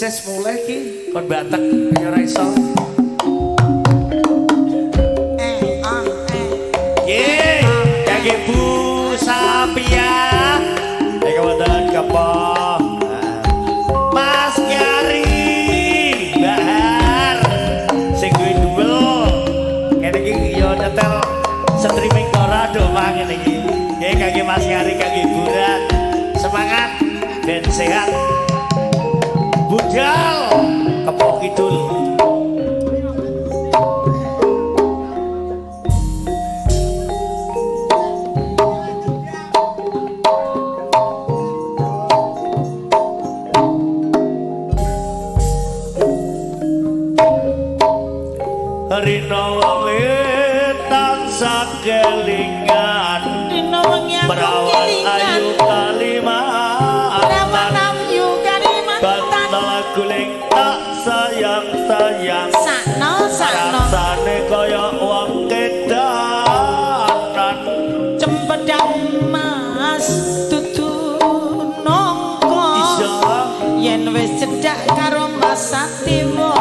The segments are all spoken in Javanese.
Sukses mulai ki kon batek ya ora iso. Eh, ah, eh. Ye, kangge Bu Sapia. Iki wonten kepo. Mas Kyari, Bahar. Sing duwe duwel. Kene iki ya nyetel streaming ora do mang ngene iki. Nggih kangge Mas Kyari kangge hiburan. Semangat dan sehat. Budal Kepoh Kidul. Rina wengi tansah kelingan, Dina wengi aku perawan kelingan. Ayu Perawan Kalimantan, ayu Kalimantan. Bantal guling tak sayang sayang, Sakno sakno. Rasane kaya wong kedanan. Cempedang mas dudu nongko. Iya. Yen wis cedhak karo Mas Satiwa.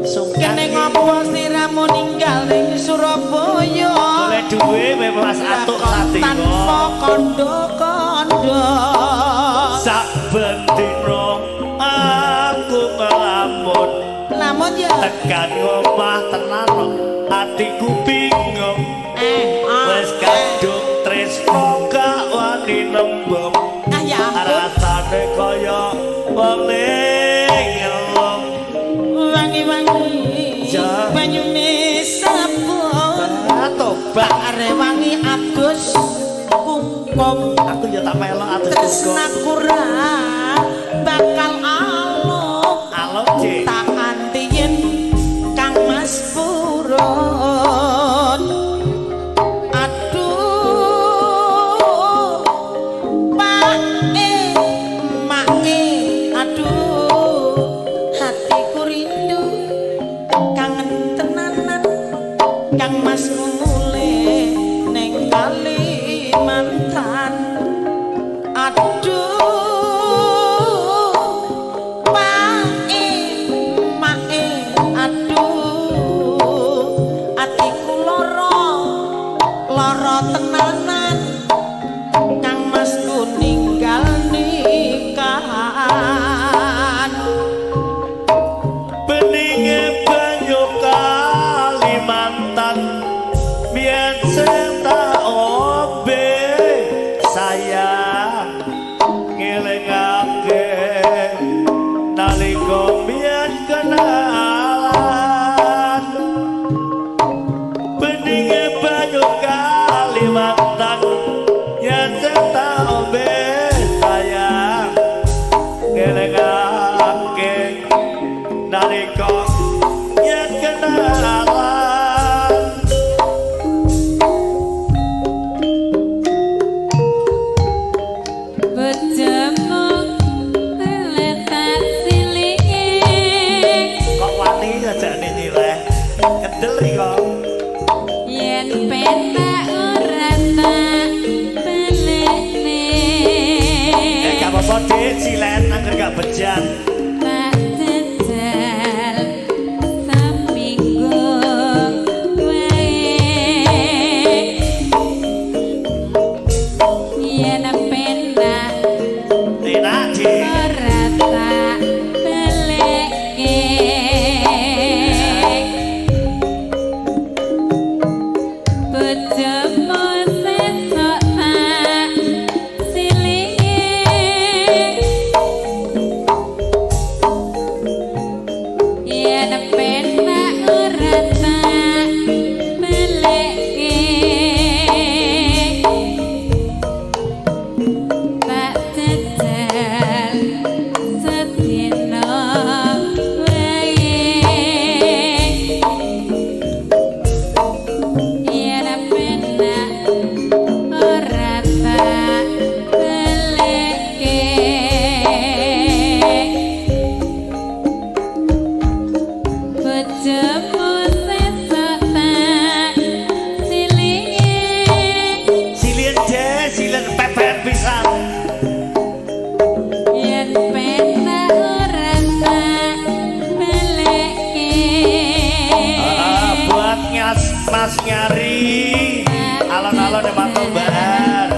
Sungkan. Kene ngopo sliramu ninggal ning Surabaya? Oleh duwe Mas Atuk Tanpa Satiwa. kondo-kondo. Saben dina aku ngelamun. Lamun ya. Tekan omah tenan atiku bingung. Eh, ah, Wis kadung tresno gak wani nembung. Ah ya ampun. Rasane kaya wong ngelung. Wangi-wangi Ya. banyune sabun. Ah, tobat. Rewangi adus kungkum. Aku ya tak melok adus kungkum. Tresnaku ra bakal aluk. Aluk, Cik. Tak antiyen Kang Mas Purun. Aduh, Pak e, Mak e, aduh, hatiku rindu, kangen tenanan, Kang Mas mulih ning Kalimantan. Aduh, Mas Nyari. Alon-alon Pak Bar.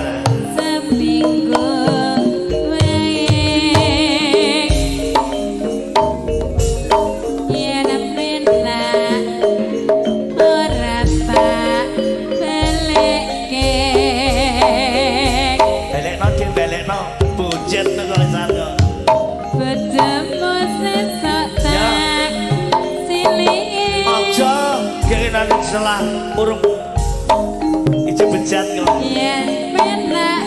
Seminggu wae yen penak ora tak balekke. Balekno, Dik, balekno. Bujet kok wisan kok. Bojomu sesuk tak silihi. Aja kene nang selah urung ije bejat kok. Yen penak